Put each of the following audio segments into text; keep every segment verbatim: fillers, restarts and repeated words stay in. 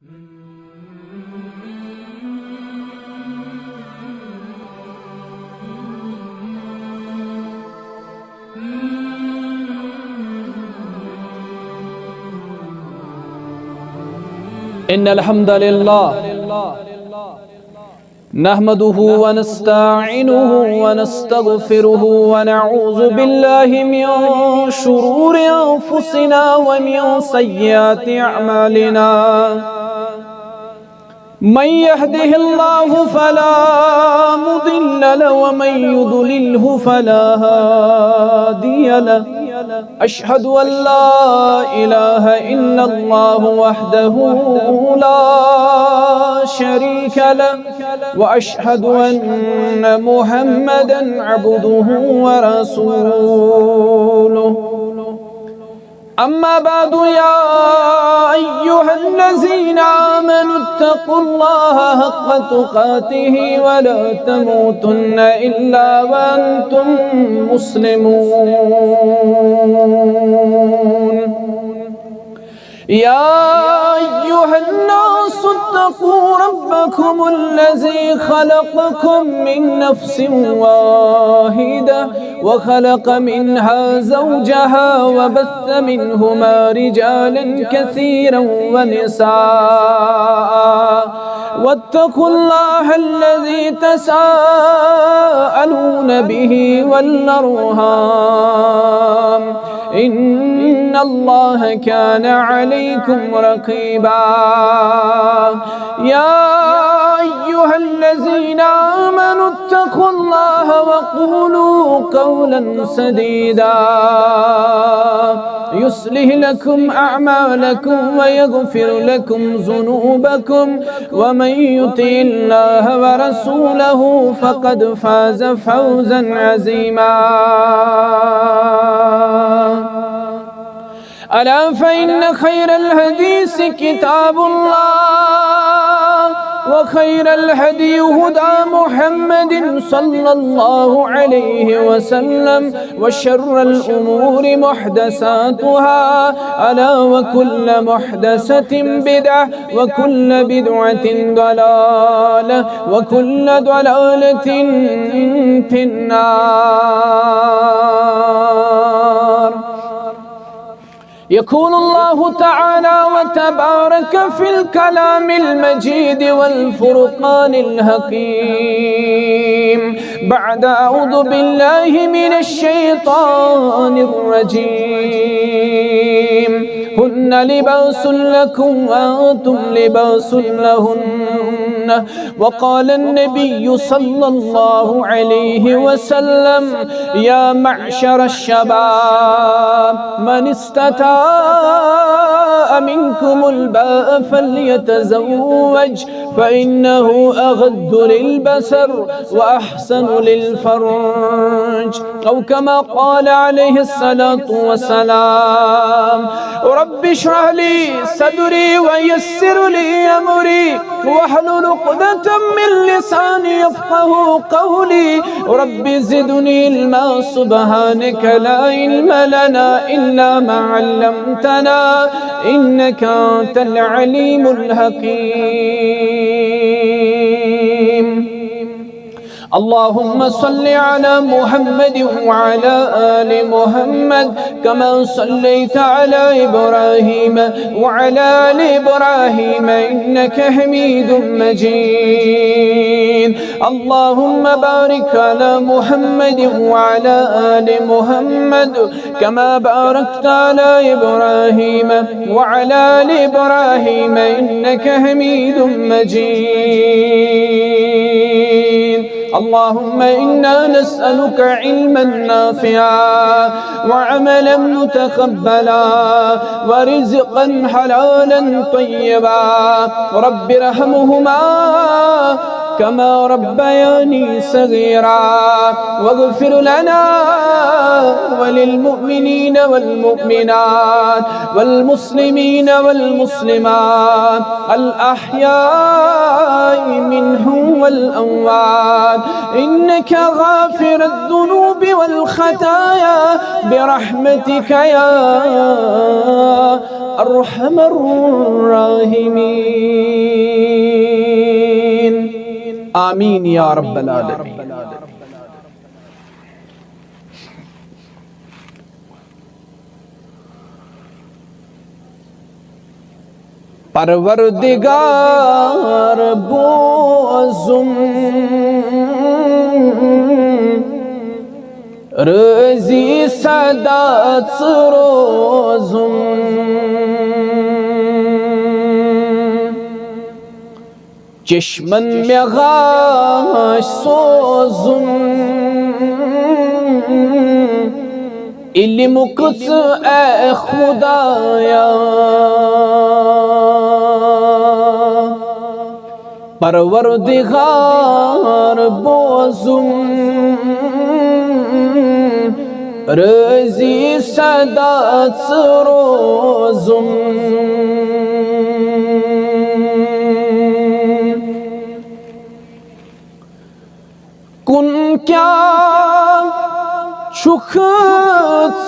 إن الحمد لله نحمده ونستعينه ونستغفره ونعوذ بالله من شرور أنفسنا ومن سيئات أعمالنا. من يهده الله فلا مضل له ومن يضلله فلا هادي له. أشهد أن لا إله إلا الله وحده لا شريك له، وأشهد أن محمدا عبده ورسوله. أما بعد، يا أيها الذين آمنوا اتقوا الله حق تقاته ولا تموتن إلا وأنتم مسلمون. يا أيها الناس اتقوا ربكم الذي خلقكم من نفس واحدة وخلق منها زوجها وبث منهما رجالا كثيرا ونساء، واتقوا الله الذي تساءلون به والأرحام، إن الله كان عليكم رقيبا. يا أيها الذين آمنوا اتقوا الله وقولوا قولا سديدا يصلح لكم أعمالكم ويغفر لكم ذنوبكم ومن يطع الله ورسوله فقد فاز فوزا عظيما. ألا فإن خير الحديث كتاب الله، وخير الهدي هدى محمد صلى الله عليه وسلم، وشر الأمور محدثاتها، ألا وكل محدثة بدعة، وكل بدعة ضلالة، وكل ضلالة في النار. يقول الله تعالى وتبارك في الكلام المجيد والفرقان الحكيم بعد أعوذ بالله من الشيطان الرجيم: هن لباس لكم وأنتم لباس لهن. وقال النبي صلى الله عليه وسلم: يا معشر الشباب، من استطاع منكم الباءة فليتزوج، فإنه أغض للبصر وأحسن للفرج، أو كما قال عليه الصلاة والسلام. رب اشرح لي صدري ويسر لي أمري واحلل عقدة من لساني يفقه قولي. رب زدني علما، سبحانك لا علم لنا إلا ما علمتنا، إنك أنت العليم الحكيم. اللهم صل على محمد وعلى آل محمد كما صليت على إبراهيم وعلى آل إبراهيم إنك حميد مجيد. اللهم بارك على محمد وعلى آل محمد كما باركت على إبراهيم وعلى آل إبراهيم إنك حميد مجيد. اللهم إنا نسألك علما نافعا وعملا متقبلا ورزقا حلالا طيبا. رب ارحمهما كما ربياني صغيرا، واغفر لنا وللمؤمنين والمؤمنات والمسلمين والمسلمات الأحياء منهم والأموات، إنك غافر الذنوب والخطايا برحمتك يا أرحم الراحمين. آمین یا رب العالمین۔ پروردگار بوزم، رٲضی سدا ژٕ روزُم۔ چشمن مےٚ غاش سوزُم، علمُک ژٕ اے خدایا۔ پروردگار بوزُم، رٲضی سدا ژٕ روزُم۔ کُن کیٛاہ چھُکھ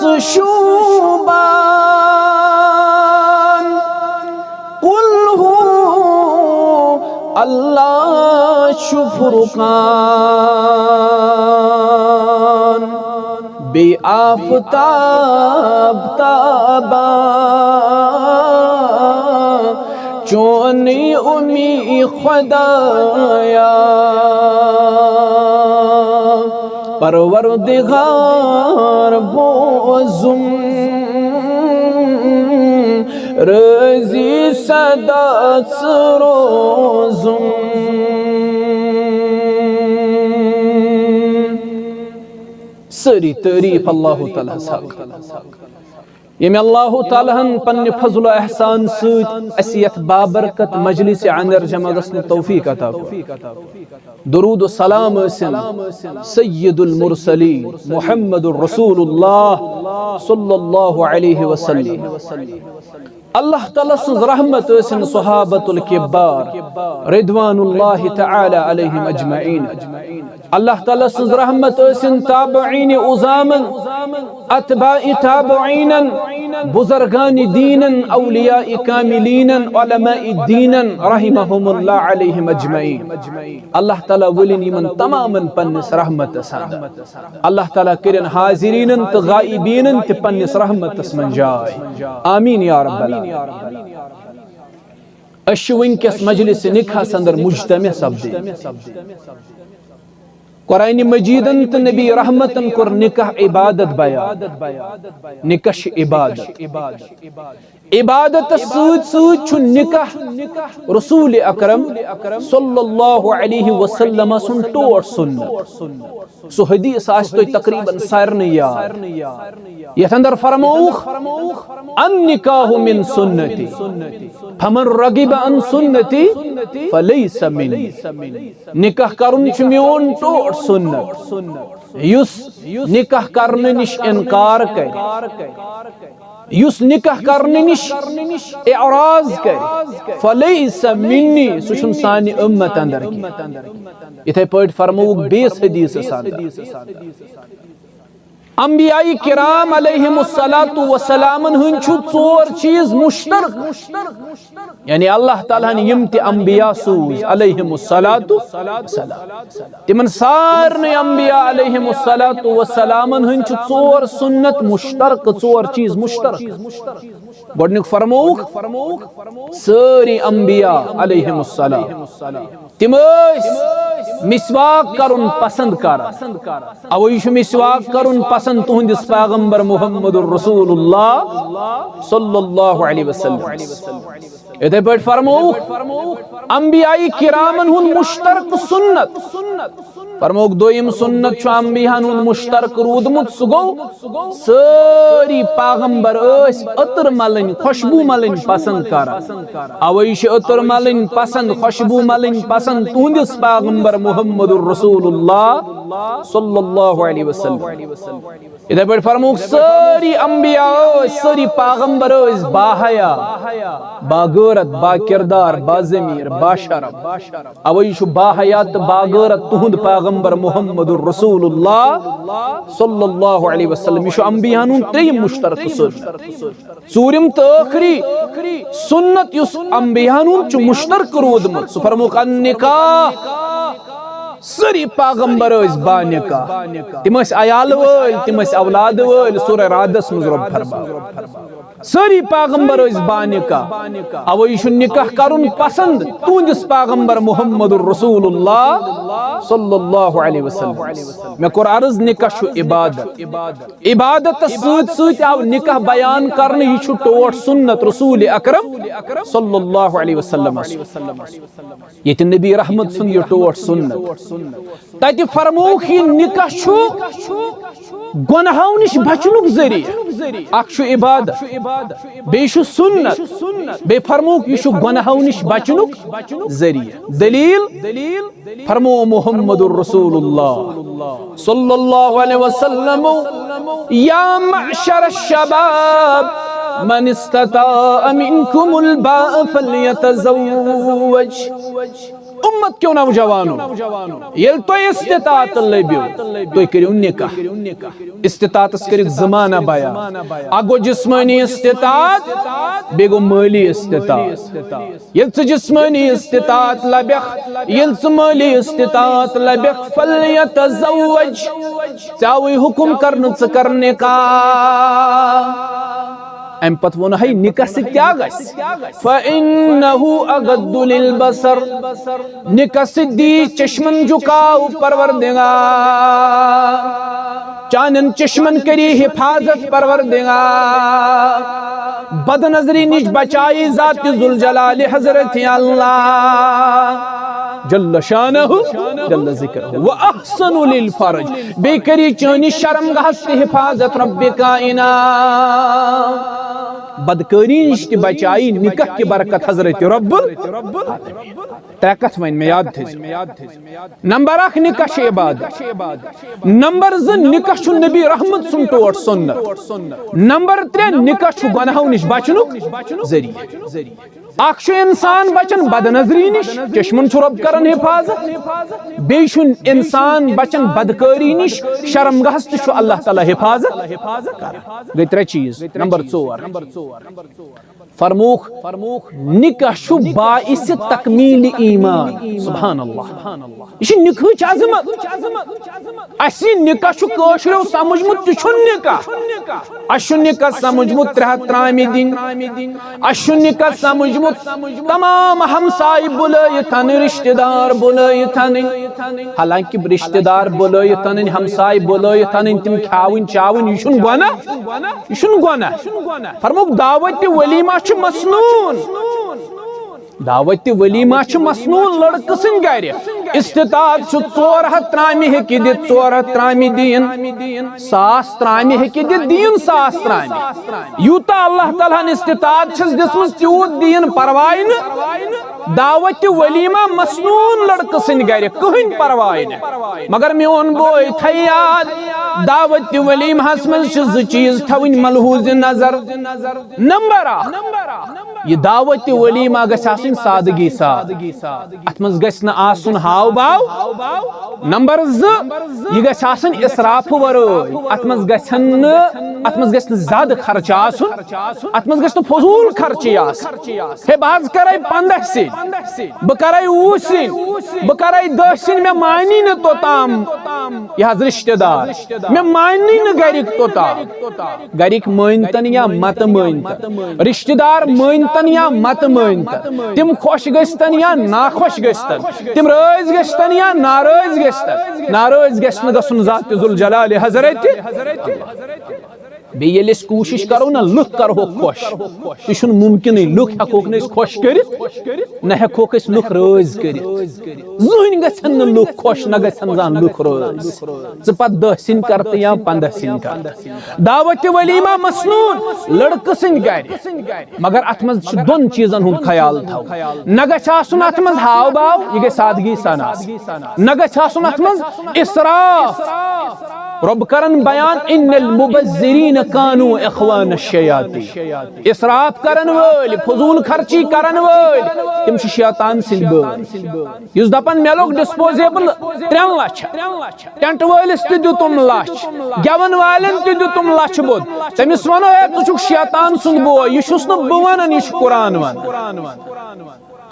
ژٕ شوٗبان؟ قل ہو اللہ چھُ فرقان، بیٚیہِ آفتاب تابان، چونُے اُمی خدایا۔ پروردگار بوزُم، رٲضی سدا ژٕ روزُم۔ سٲری تعریف اللہ تعالیٰ ہس حق، ییٚمۍ اللہ تعالیٰ ہن پننہِ فضل و احسان سۭتۍ اسہِ یتھ بابرکت مجلس انر جمع گژھنُک توفیق عطا کوٚر۔ درود و سلام ٲسِن سید المرسلین محمد رسول اللہ صلی اللہ علیہ وسلم۔ اللہ تعالیٰ سٕنٛز رحمت ٲسِن صحابت الکبار رضوان اللہ تعالیٰ علیہم اجمعین۔ اللہ تعالیٰ سٕنٛز رحمت ٲسِن تابعین عظامن، اتباع تابعینن، بزرگان دینن، اولیاء کاملینن، علماء دینن رحمہم اللہ علیہم اجمعین۔ اللہ تعالیٰ ؤلِن یِمن تمامن پننِس رحمتس اندر۔ اللہ تعالیٰ کٔرِن حاضریٖنن تہٕ غائبیٖنن تہِ پننِس رحمتس منٛز جاے۔ آمین یا رب العالمین۔ أسۍ چھِ وٕنکیٚس مجلس نکاحس اندر مجتمع سپدے۔ قرآن مجیدن تہٕ نبی رحمتن کوٚر نکاح عبادت بیان۔ نکاح چھِ عبادت۔ عبادتس سۭتۍ سۭتۍ چھُ نکاح رسول اکرم صلی اللہ علیہ وسلم سُنٛد ٹوٹھ سُنت۔ سُہ حدیث آسہِ تۄہہِ تقریباً سارنٕے یاد، یتھ اندر فرمووُکھ، النکاح من سنتی، فمن رغب عن سنتی فلیس منی۔ نکاح کرُن چھُ میون ٹوٹھ سُنت۔ یُس نکاح کرنہٕ نِش انکار کرِ، یُس نکاح کرنہٕ نِش اعراض کرِ، فلیس منی، سُہ چھُنہٕ سانہِ اُمت اندر کینٛہہ۔ یِتھے پٲٹھۍ فرمووُکھ بیٚیِس حدیثس اندر، انبیاء کرام علیہم الصلوۃ والسلامن ہٕنٛدۍ چھُ ژور چیٖز مشترک، یعنی اللہ تعالیٰ ہن یِم تہِ انبیاء سوٗز علیہم الصلوۃ والسلام، تِمن سارنٕے انبیاء علیہم الصلوۃ والسلامن ہٕنٛدۍ چھِ ژور سُنت مشترک، ژور چیٖز مشترک۔ گۄڈٕنیُک فرمووُکھ، سٲری انبیاء علیہم السلام، تِم ٲسۍ مسواک کرُن پسند کران۔ اوے چھُ مسواک کرُن پسند تُہنٛدِس پیغمبر محمد رسول اللہ صلی اللہ علیہ وسلم۔ یِتھے پٲٹھۍ فرمووُکھ، انبیاء کرامن ہُنٛد مشترک سُنت۔ فرمووُکھ، دوٚیِم سُنت چھُ انبیاہن ہُنٛد مشترک روٗدمُت، سُہ گوٚو سٲری پیغمبر ٲسۍ عطر ملٕنۍ، خوشبو ملٕنۍ پسند کران۔ اوے چھِ عطر ملٕنۍ پسند، خوشبو ملٕنۍ پسند تُہنٛدِس پیغمبر محمد رسول اللہ صلی اللہ علیہ وسلم۔ یِتھے پٲٹھۍ فرمووُکھ، سٲری انبیاء ٲسۍ، سٲری پیغمبر ٲسۍ باحیا، باغیرت، باکردار، باضمیر، باشرف۔ اوے چھُ باحیا تہٕ باغیرت تُہُنٛد پیغمبر محمد رسول اللہ صلی اللہ علیہ وسلم۔ یہِ چھُ انبیاہن ہُنٛد ترٛیٚیِم مشترکہٕ سُنت۔ ژوٗرِم تہٕ ٲخری سُنت یُس انبیاہن ہُنٛد چھُ مشترکہٕ روٗدمُت، سُہ فرمووُکھ، النکاح۔ سٲری پیغمبر ٲسۍ با نکاح، تِم ٲسۍ عیالہٕ وٲلۍ، تِم ٲسۍ اولادٕ وٲلۍ۔ سورہ رعدس منٛز رۄب فرمان، سٲری پیغمبر ٲسۍ با نکاح۔ اوے یہِ چھُ نکاح کرُن پسند تُہنٛدِس پیغمبر محمد رسول اللہ صلی اللہ علیہ وسلم۔ مےٚ کوٚر عرض، نکاح چھُ عبادت۔ عبادتس سۭتۍ سۭتۍ آو نکاح بیان کرنہٕ، یہِ چھُ ٹوٹھ سنت رسول اکرم صلی اللہ علیہ وسلمس۔ ییٚتہِ نبی رحمت سُنٛد یہِ ٹوٹھ سنت۔ تتہِ فرمووُکھ، یہِ نکاح چھُ گۄنہو نِش بچنُک ذٔریعہٕ۔ اکھ چھُ عبادت، بیٚیہِ چھُ سنت، بیٚیہِ فرمووُکھ، یہِ چھُ گۄنہو نِش بچنُک ذٔریعہٕ۔ دلیل فرمو محمد رسول اللہ صلی اللہ علیہ وسلم، یا معشر الشباب من استطاع منکم الباء فلیتزوج۔ امت کیو نوجوانو، ییٚلہِ تۄہہِ استطاعت لٔبِو، تُہۍ کٔرِو نکاح۔ استطاعتس کٔرِکھ زٕ معنی بیان، اکھ گوٚو جسمٲنی استطاعت، بیٚیہِ گوٚو مٲلی استطاعت۔ ییٚلہِ ژٕ جسمٲنی استطاعت لبکھ، ییٚلہِ ژٕ مٲلی استطاعت لبکھ، فلیتزوج، ژےٚ آوُے حکم کرنہٕ ژٕ کر نکاح۔ امہِ پتہٕ ووٚن، ہے، نکاح سۭتۍ کیٛاہ گژھِ؟ فإنه أغض للبصر، نکاح سۭتۍ دی چشمن جھکاو پروردگار، چانٮ۪ن چشمن کٔری حفاظت پروردگار، بد نظری نِش بچایی ذات ذوالجلال حضرت اللہ جل شانہ جل ذکرہ۔ وأحسن للفرج، بیٚیہِ کٔری چٲنِس شرمگاہس تہِ حفاظت رب کائنات۔ بدکٲری نِش تہِ بچایی نکاح کہِ برکت حضرت رب۔ ترٛےٚ کتھ وۄنۍ مےٚ یاد تھٲیزِ۔ نمبر اکھ، نکاح چھُ عبادت۔ نمبر زٕ، نکاح چھُ نبی رحمت سُنٛد ٹوٹھ سنت۔ نمبر ترٛےٚ، نکاح چھُ گۄنہو نِش بچنُک ذٔریعہٕ۔ اکھ چھُ انسان بچان بد نظری نِش، چشمن چھُ رب کران حفاظت۔ بیٚیہِ چھُ انسان بچان بدکٲری نِش، شرمگاہس تہِ چھُ اللہ تعالیٰ حفاظت کران۔ گٔے ترٛےٚ چیٖز۔ نمبر ژور، فرمووُکھ، نکاح چھُ باعث تکمیل ایمان۔ سبحان اللہ۔ یہِ چھُ نکاحٕچ عظمت۔ اَسہِ یہِ نکاح چھُ کٲشریو سمجھمُت، تہِ چھُنہٕ نکاح۔ اَسہِ چھُ نکاح سمجھمُت ترٛےٚ ہتھ ترامہِ دِنۍ۔ اَسہِ چھُ نکاح سمجھمُت تمام ہمسایہِ بُلٲیِتھ اَنٕنۍ، رشتہٕ دار بُلٲیِتھ اَنٕنۍ۔ حالانکہ رشتہٕ دار بُلٲیِتھ اَنٕنۍ، ہمسایہِ بُلٲیِتھ اَنٕنۍ، تِم کھیاوٕنۍ چاوٕنۍ، یہِ چھُنہٕ گۄناہ؟ یہِ چھُنہٕ گۄناہ۔ فرمووُکھ، دعوت تہِ ولیمہ چھُ مسنون۔ دعوت تہِ ولیمہ چھُ مسنون لڑکہٕ سٕنٛدِ گرِ۔ استطاعت چھُ ژور ہتھ ترامہِ ہیٚکہِ دِتھ، ژور ہتھ ترامہِ دِیِن۔ ساس ترامہِ ہیٚکہِ دِتھ، دِیِن ساس ترامہِ۔ یوٗتاہ اللہ تعالیٰ ہن استطاعت چھس دِژمٕژ، تیوٗت دِیِن، پرواے نہٕ۔ دعوت تہِ ولیمہ مسنون لڑکہٕ سٕنٛدِ گرِ، کٕہٕنۍ پرواے نہٕ۔ مگر میون بوے، تھٲیِو یاد، دعوت تہِ ولیمہس منٛز چھِ زٕ چیٖز تھاوٕنۍ ملحوظ نظر۔ نمبر اکھ، یہِ دعوت تہِ ولیمہ گژھِ آسٕنۍ سادگی سان۔ اتھ منٛز گژھِ نہٕ آسُن ہاو باو۔ نمبر زٕ، یہِ گژھِ آسٕنۍ اسراف ورٲے۔ اتھ منٛز گژھن نہٕ، اتھ منٛز گژھِ نہٕ زیادٕ خرچہٕ آسُن۔ اتھ منٛز گژھِ نہٕ فضوٗل خرچی آسٕنۍ۔ ہے، بہٕ حظ کرے پنٛداہ سِنۍ، بہٕ کرے وُہ سِنۍ، بہٕ کرے دَہ سِنۍ، مےٚ مانی نہٕ توٚتام یہِ حظ رشتہٕ دار، مےٚ مانی نہٕ گرِکۍ توٚتام۔ گرِکۍ مٲنتن یا مت مٲنتن، رشتہٕ دار مٲنتن یا مت مٲنتن، تِم خۄش گٔژھتن یا ناخۄش گٔژھتن، تِم رٲضۍ گٔژھتن یا ناراض گٔژھتن، ناراض گژھِ نہٕ گژھُن ذات ذوالجلال حضرت۔ بیٚیہِ ییٚلہِ أسۍ کوٗشِش کرو نہ لُکھ کرہوکھ خۄش، یہِ چھُنہٕ مُمکِنٕے، لُکھ ہٮ۪کوکھ نہٕ أسۍ خۄش کٔرِتھ، نہ ہٮ۪کوکھ أسۍ لُکھ رٲضۍ کٔرِتھ۔ زٕہٕنۍ گژھن نہٕ لُکھ خۄش، نہ گژھن زانٛہہ لُکھ رٲضۍ۔ ژٕ پتہٕ دَہ سِنۍ کر تہٕ یا پنٛداہ سِنۍ کر۔ دعوت ولیمہ مسنون لڑکہٕ سٕنٛدِ گرِ، مگر اتھ منٛز چھُ دۄن چیٖزن ہُنٛد خیال تھاوُن۔ نہ گژھِ آسُن اتھ منٛز ہاو باو، یہِ گژھِ سادگی سان آسُن۔ نہ گژھِ آسُن اتھ منٛز اسراف۔ رۄب کرن بیان، ان المبذرین کانوا اخوان الشیاطین۔ اسراف کرن وٲلۍ، فضوٗل خرچی کرن وٲلۍ، تِم چھِ شیطان سٕنٛدۍ بٲے۔ یُس دپان، مےٚ لوٚگ disposable ترٛٮ۪ن لچھن، ٹینٹ وٲلِس تہِ دیُتُم لچھ، گٮ۪ون والٮ۪ن تہِ دیُتُم لچھ بوٚد، تٔمِس ونو، ہے، ژٕ چھُکھ شیطان سُنٛد بوے، یہِ چھُس نہٕ بہٕ ونان، یہِ چھُ قرآن ونان۔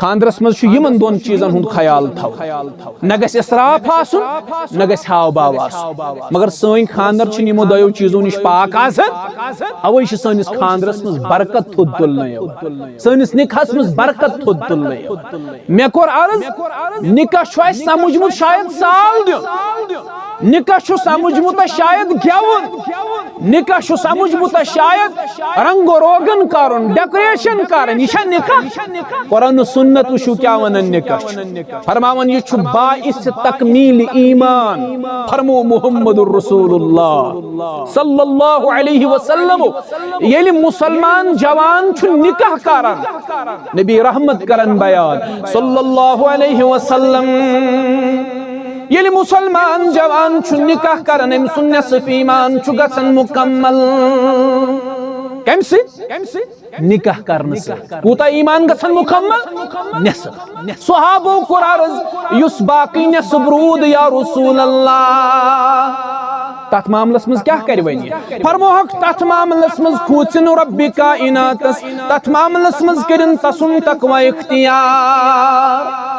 خاندرس منٛز چھُ یِمن دۄن چیٖزن ہُنٛد خیال تھاوُن۔ نہ گژھِ اسراف آسُن، نہ گژھِ ہاو باو آسُن۔ مگر سٲنۍ خاندر چھِنہٕ یِمو دۄیو چیٖزو نِش پاک آسان۔ اوے چھِ سٲنِس خاندرس منٛز برکت تھوٚد تُلنہٕ یِوان، سٲنِس نکاحس منٛز برکت تھوٚد تُلنہٕ یِوان۔ مےٚ کوٚر عرض، نکاح چھُ اَسہِ سمجھمُت شاید سال دیُن۔ نکاح چھُ سمجھمُت اَسہِ شاید گٮ۪وُن۔ نکاح چھُ سمجھمُت اَسہِ شاید رنگ و روگن کرُن، ڈیکوریشن کرٕنۍ۔ یہِ چھا نکاح؟ قرآن و سنت وٕچھِو کیٛاہ ونان نکاح چھُ۔ فرماوان، یہِ چھُ باعث تکمیل ایمان۔ فرمو محمد رسول اللہ صلی اللہ علیہ وسلم۔ ییٚلہِ مسلمان جوان چھُ نکاح کران، نبی رحمت کرن بیان صلی اللہ علیہ وسلم، ییٚلہِ مسلمان جوان چھُ نکاح کران، أمۍ سُنٛد نصف ایمان چھُ گژھان مکمل۔ کمہِ سۭتۍ؟ نکاح کرنہٕ سۭتۍ۔ کوٗتاہ ایمان گژھان مکمل؟ نصف۔ صحابو کوٚر عرض، یُس باقٕے نصف روٗد یا رسول اللہ، تتھ معاملس منٛز کیٛاہ کرِ وۄنۍ یہِ؟ فرموہکھ، تتھ معاملس منٛز کھوژِن رۄبِ کائناتس، تتھ معاملس منٛز کٔرِن تسُنٛد تقوی اختیار۔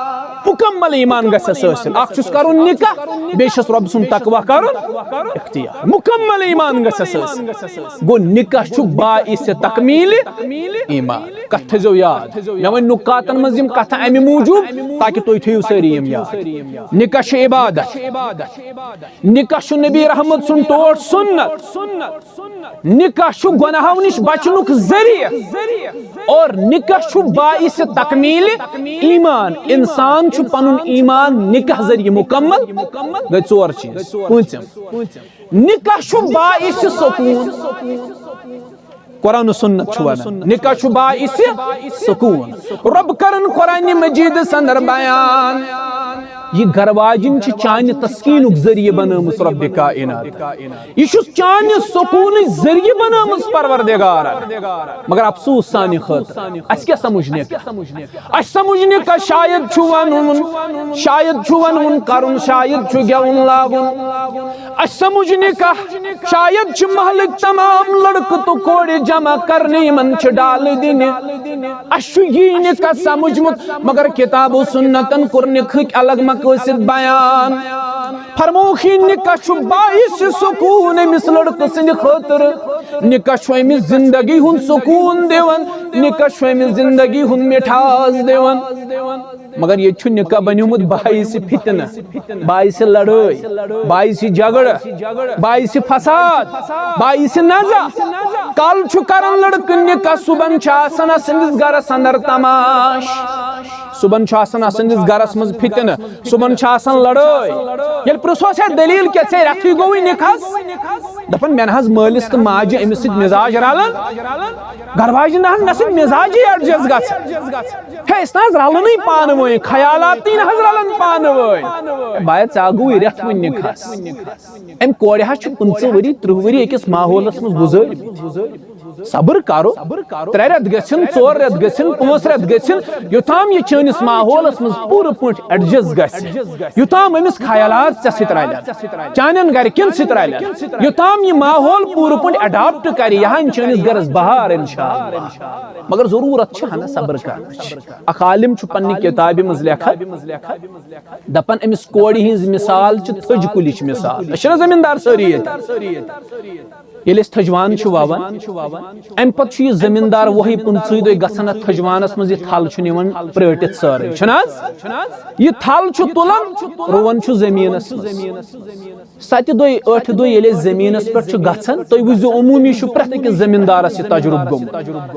مکمل ایمان گژھٮ۪س حٲصِل۔ اکھ چھُس کرُن نکاح، بیٚیہِ چھُس رۄب سُنٛد تقوی کرُن اختیار۔ مکمل ایمان گژھٮ۪س حٲصِل۔ گوٚو نکاح چھُ باعث تکمیل ایمان۔ کتھ تھٲیزیو یاد، مےٚ وۄنۍ نکاتن منٛز یِم کتھٕ امہِ موٗجوٗب تاکہِ تُہۍ تھٲیِو سٲری یِم یاد۔ نکاح چھُ عبادت۔ نکاح چھُ نبی رحمت سُنٛد ٹوٹھ سنت۔ نکاح چھُ گۄناہو نِش بچنُک ذٔریعہٕ۔ اور نکاح چھُ باعث تکمیل ایمان۔ انسان چھُ پنُن ایمان نکاح ذٔریعہٕ مکمل۔ گٔے ژور چیٖز۔ پوٗنٛژِم، نکاح چھُ باعث سکوٗن۔ قرآن و سنت چھُ ونان، نکاح چھُ باعث سکوٗن۔ رۄب کرن قرآن مجیدس اندر بیان، یہِ گرواجِنۍ چھِ چانہِ تسکیٖنُک ذٔریعہٕ بنٲومٕژ رۄبِ کائنات۔ یہِ چھُس چانہِ سکوٗنٕچ ذٔریعہٕ بنٲومٕژ پروردگارن۔ مگر افسوس سانہِ خٲطرٕ، اسہِ کیٛاہ سمجھ نکاح؟ اسہِ سمجھ نکاح شاید چھُ ونُن، شاید چھُ ونُن کرُن، شاید چھُ گٮ۪وُن لاگُن۔ اسہِ سمجھ نکاح شاید چھِ محلٕکۍ تمام لڑکہٕ تہٕ کورِ جمع کرنہٕ، یِمن چھِ ڈالہٕ دِنہِ۔ اسہِ چھُ یی نکاح سمجھمُت، مگر کتاب و سنتن کوٚر نکاحٕکۍ الگ مقٲصد بیان۔ فرمووُکھ، یہِ نکاح چھُ باعث سکوٗن أمِس لڑکہٕ سٕنٛدِ خٲطرٕ۔ نکاح چھُ أمِس زندگی ہُنٛد سکوٗن دِوان، نکاح چھُ أمِس زندگی ہُنٛد مِٹھاس دِوان۔ مگر ییٚتہِ چھُ نکاح بنیومُت باعث فتنہٕ، باعث لڑٲے، باعث جھگڑٕ، باعث فساد، باعث نزع۔ کل چھُ کران لڑکہٕ نکاح، صبحن چھُ آسان اسہِ سٕنٛدِس گرس اندر تماش، صبحن چھُ آسان اسہِ سٕنٛدِس گرس منٛز فتنہٕ، صبحن چھِ آسان لڑٲے۔ ییٚلہِ پرژھوس، ہے دٔلیٖل کیٛاہ، ژےٚ رٮ۪تھٕے گوٚوُے نکاحس؟ دپان، مےٚ نہ حظ مٲلِس تہٕ ماجہِ أمِس سۭتۍ مزاج رلان، گرواجہِ نہ حظ مےٚ سۭتۍ مزاجی ایڈجسٹ گژھان۔ ہے، أسۍ نہ حظ رلنٕے پانہٕ ؤنۍ، خیالات تہِ نہ حظ رلان پانہٕ ؤنۍ۔ بایا، ژےٚ گوٚوُے رٮ۪تھ وُنہِ نکاحس۔ أمۍ کورِ حظ چھِ پٕنٛژٕہ ؤری، تٕرٛہ ؤری أکِس ماحولس منٛز گُزٲرۍ۔ صبر کرو، ترٛےٚ رٮ۪تھ گٔژھِن، ژور رٮ۪تھ گٔژھِن، پانٛژھ رٮ۪تھ گٔژھِن، یوٚتام یہِ چٲنِس ماحولس منٛز پوٗرٕ پٲٹھۍ ایڈجسٹ گژھِ، یوٚتام أمِس خیالات ژےٚ سۭتۍ رلن، چانٮ۪ن گرِکٮ۪ن سۭتۍ رلن، یوٚتام یہِ ماحول پوٗرٕ پٲٹھۍ اڈاپٹ کرِ، یہِ ہا چٲنِس گرس بہار انشاءاللہ۔ مگر ضروٗرت چھِ ہنا صبر کرنٕچ۔ اکھ عالم چھُ پننہِ کِتابہِ منٛز لیکھان، دپان، أمِس کورِ ہٕنٛز مثال چھِ تھٔج کُلِچ مثال۔ أسۍ چھِنہ زٔمیٖندار سٲری ییٚتہِ؟ ییٚلہِ أسۍ تھٔجوان چھِ وَوان، اَمہِ پَتہٕ چھُ یہِ زٔمیٖندار وۄہہِ پٕنٛژٕہہِ دۄہہِ گژھان اَتھ تھٔجوانَس منٛز، یہِ تھل چھُنہٕ یِوان پرٛٲٹِتھ سٲرٕے، چھُنہٕ حظ؟ یہِ تھل چھُ تُلان، رُوان چھُ زٔمیٖنَس منٛز۔ سَتہِ دۄہہِ، ٲٹھِ دۄہہِ ییٚلہِ أسۍ زٔمیٖنَس پٮ۪ٹھ چھِ گژھان، تُہۍ وٕچھزیو، عموٗمی چھُ پرٛٮ۪تھ أکِس زٔمیٖندارَس یہِ تجرُبہٕ گوٚمُت۔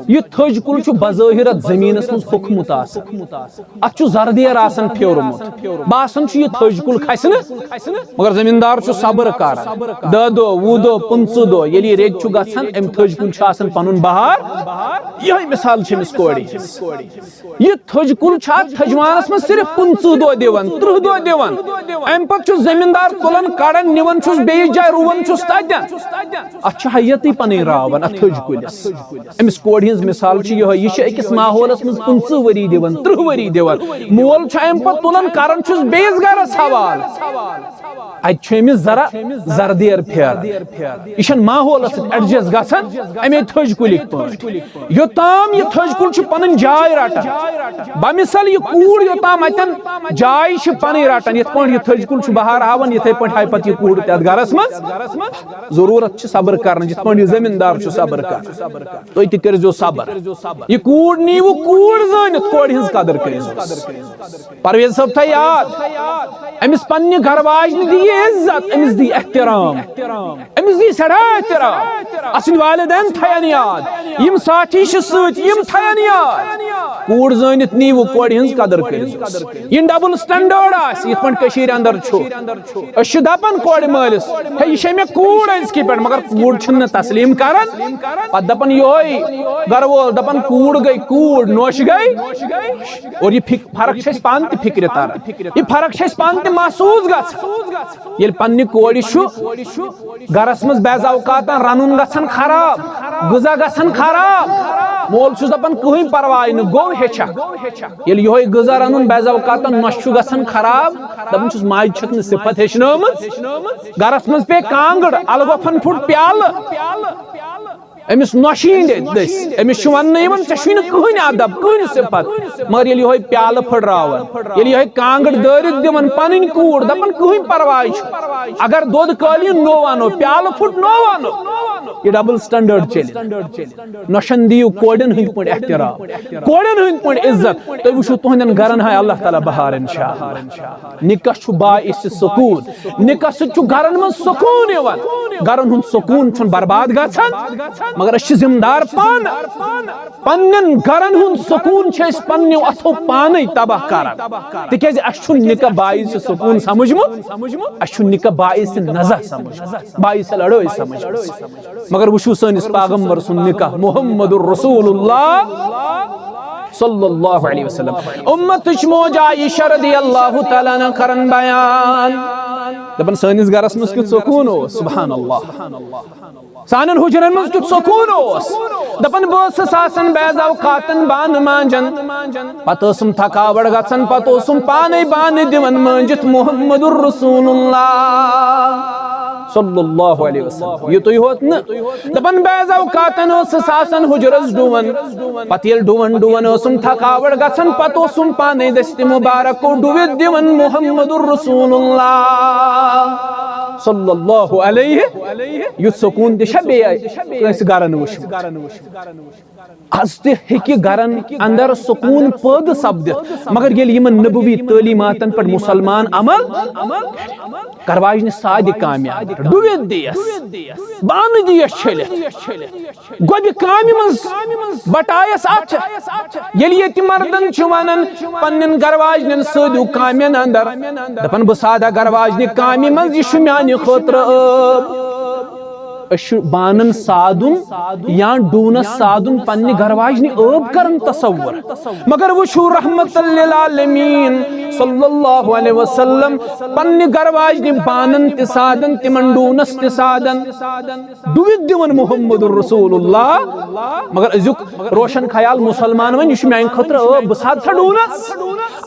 یہِ تھٔج کُل چھُ بظٲہِر اَتھ زٔمیٖنَس منٛز ہوٚکھمُت آسان۔ اتھ چھُ زردیر آسان پھیورمُت، باسان چھُ یہِ تھٔج کُل کھسہِ نہٕ، مگر زمیٖندار چھُ صبر کران۔ دَہ دۄہ، وُہ دۄہ، پٕنٛژٕہ دۄہ، ییٚلہِ یہِ ریٚتۍ چھُ گژھان، امہِ تھٔج کُلۍ چھُ آسان پنُن بہار۔ یِہوٚے مثال چھِ أمِس کورِ ہِنٛز۔ یہِ تھٔج کُل چھُ اتھ تھٔجوانس منٛز صرف پٕنٛژٕہ دۄہ دِوان، تٕرٛہ دۄہ دِوان۔ امہِ پتہٕ چھُ زمیٖندار تُلان، کڑان، نِوان چھُس بیٚیِس جایہِ، رُوان چھُس تتٮ۪ن۔ اتھ چھِ حیٲتی پنٕنۍ راوان، اتھ تھٔج کُلِس۔ أمِس کورِ ہٕنٛز مثال چھِ یِہوٚے، یہِ چھِ أکِس ماحولس منٛز پٕنٛژٕہ ؤری دِوان، تٕرٛہ ؤری دِوان۔ مول چھُ امہِ پتہٕ تُلان، کران چھُس بیٚیِس گرس حوالہٕ۔ اتہِ چھُ أمِس ذرا زردیر پھیران۔ یہِ چھُنہٕ ماحولس سۭتۍ ایڈجسٹ گژھان امے تھٔج کُلِکۍ پٲٹھۍ۔ یوٚتام یہِ تھٔج کُل چھُ پنٕنۍ جاے رٹان، بمثل یہِ کوٗر یوٚتام اتٮ۪ن جاے چھِ پنٕنۍ رٹان، یِتھ پٲٹھۍ یہِ تھٔج کُل چھُ بہار ہاوان، یِتھے پٲٹھۍ ہایہِ پتہٕ یہِ کوٗر تہِ اتھ گرس منٛز۔ ضروٗرت چھِ صبر کرنٕچ، یِتھ پٲٹھۍ یہِ زٔمیٖندار چھُ صبر کران۔ تُہۍ تہِ کٔرۍزیو صبر۔ یہِ کوٗر نیٖوٕ کوٗر زٲنِتھ، کورِ ہٕنٛز قدر کٔرۍزیو۔ پرویز صٲب تھٲے یاد، أمِس پننہِ گرٕ واجنہِ دِیہِ عزت، أمِس دِیہِ احترام، أمِس دِیہِ سٮ۪ٹھاہ احترام۔ اَسٕنٛدۍ والدین تھاین یاد، یِم ساتھی چھِ سۭتۍ، یِم تھاین یاد۔ کوٗر زٲنِتھ نیٖوٕ، کورِ ہٕنٛز قدر کٔرۍزیوس۔ یہِ ڈبل سٹینڈرڈ آسہِ، یِتھ پٲٹھۍ کٔشیٖرِ اندر چھُ۔ أسۍ چھِ دپان کورِ مٲلِس، ہے، یہِ چھےٚ مےٚ کوٗر أزکہِ پٮ۪ٹھ، مگر کوٗر چھِنہٕ نہٕ تسلیم کران۔ پتہٕ دپان یِہوٚے گرٕ وول، دپان کوٗر گٔے کوٗر، نوٚش گٔے۔ اور یہِ فک-، فرق چھِ اَسہِ پانہٕ تہِ فکرِ تران، یہِ فرق چھِ اَسہِ پانہٕ تہِ محسوٗس گژھان۔ ییٚلہِ پننہِ کورِ چھُ گرس منٛز بعض اوقاتن رنُن گژھان خراب، غذا گژھان خراب، مول چھُس دپان کٕہٕنۍ پرواے نہٕ، گوٚو ہیٚچھکھ۔ ییٚلہِ یِہوٚے غذا رنُن بعض اوقاتن نۄشہِ چھُ گژھان خراب، دپان چھُس ماجہِ چھکھ نہٕ صفت ہیٚچھنٲومٕژ۔ گرس منٛز پیٚیہِ کانٛگٕر، الگۄپھن پھُٹ پیالہٕ۔ أمِس نۄشہِ ہِنٛدِ دٔسۍ، أمِس چھُ وننہٕ یِوان، "ژےٚ چھُے نہٕ کٕہٕنۍ ادب، کٕہٕنۍ صفت۔" مگر ییٚلہِ یِہوٚے پیالہٕ پھٕٹراوان، ییٚلہِ یِہوٚے کانٛگٕر دٲرِتھ دِوان پنٕنۍ کوٗر، دپان، "کٕہٕنۍ پرواے چھُ، اگر دۄد قٲلیٖن نوٚو انو، پیالہٕ پھُٹ نوٚو انو، یہِ ڈبل سٹینڈرڈ چلہِ۔" نۄشن دِیِو کورٮ۪ن ہٕنٛدۍ پٲٹھۍ احترام، کورٮ۪ن ہٕنٛدۍ پٲٹھۍ عزت۔ تُہۍ وٕچھِو تُہنٛدٮ۪ن گرن ہاوِ اللہ تعالیٰ بہار انشاءاللہ۔ نکاح چھُ باعث سکوٗن، نکاح سۭتۍ چھُ گرن منٛز سکوٗن یِوان، گرن ہُنٛد سکوٗن چھُنہٕ برباد گژھان۔ مگر أسۍ چھِ ذمہٕ دار پانہٕ، پننٮ۪ن گرن ہُنٛد سکوٗن چھِ أسۍ پننیو اتھو پانے تباہ کران، تِکیازِ اَسہِ چھُنہٕ نکاح باعث سکوٗن سمجھمُت، اَسہِ چھُ نکاح باعث نزا سمجھمُت، باعث لڑٲے سمجھمٕژ۔ مگر وٕچھِو سٲنِس پیغمبر سُنٛد نکاح، محمد رسول اللہ صلی اللہ علیہ وسلم۔ امتٕچ موج عائشہ رضی اللہ تعالیٰ عنہ کران بیان، دپان سٲنِس گرس منٛز کیُتھ سکوٗن اوس، سبحان اللہ۔ سانٮ۪ن حجرن منٛز کیُتھ سکوٗن اوس۔ دپان بہٕ ٲسٕس آسان بعض اوقاتن بانہٕ مانجان، پتہٕ ٲسٕم تھکاوٹ گژھان، پتہٕ اوسُم پانے بانہٕ دِوان مٲنجِتھ محمد رسول اللہ صلی اللہ علیہ وسلم۔ یُتُے ہوت نہٕ، دپان بعض اوقاتن ٲسٕس آسان حجرس ڈُوان، پتہٕ ییٚلہِ ڈُوان ڈُوان ٲسٕم تھکاوٹ گژھان، پتہٕ اوسُم پانے دستِ مبارکو ڈُوِتھ دِوان محمد رسول اللہ صلی اللہ علیہ۔ یُتھ سکوٗن تہِ چھا بیٚیہِ کٲنٛسہِ گرن وٕچھمُت؟ از تہِ ہیٚکہِ گرن اندر سکوٗن پٲدٕ سپدِتھ، مگر ییٚلہِ یِمن نبوی تعلیٖماتن پٮ۪ٹھ مُسلمان عمل، گرواجنہِ سادِ کامہِ اندر ڈُوِتھ دِیس، بانہٕ دِیس چھٔلِتھ، گۄبہِ کامہِ منٛز بٹایس اتھٕ۔ ییٚلہِ ییٚتہِ مردن چھِ ونان پننٮ۪ن گرواجنٮ۪ن سادیو کامٮ۪ن اندر، دپان بہٕ سادہ گرواجنہِ کامہِ منٛز، یہِ چھُ میانہِ خٲطرٕ عٲب۔ أسۍ چھِ بانن سادُن یا ڈوٗنس سادُن پننہِ گرواجنہِ عٲب کران تصور۔ مگر وٕچھِو رحمت للعالمین صلی اللہ علیہ وسلم پننہِ گرواجنہِ بانن تہِ سادان، تِمن ڈوٗنس تہِ سادان، ڈُوِتھ دِوان محمد رسول اللہ۔ مگر أزیُک روشن خیال مُسلمان وۄنۍ، یہِ چھُ میانہِ خٲطرٕ عٲب، بہٕ سادٕ سا ڈوٗنس۔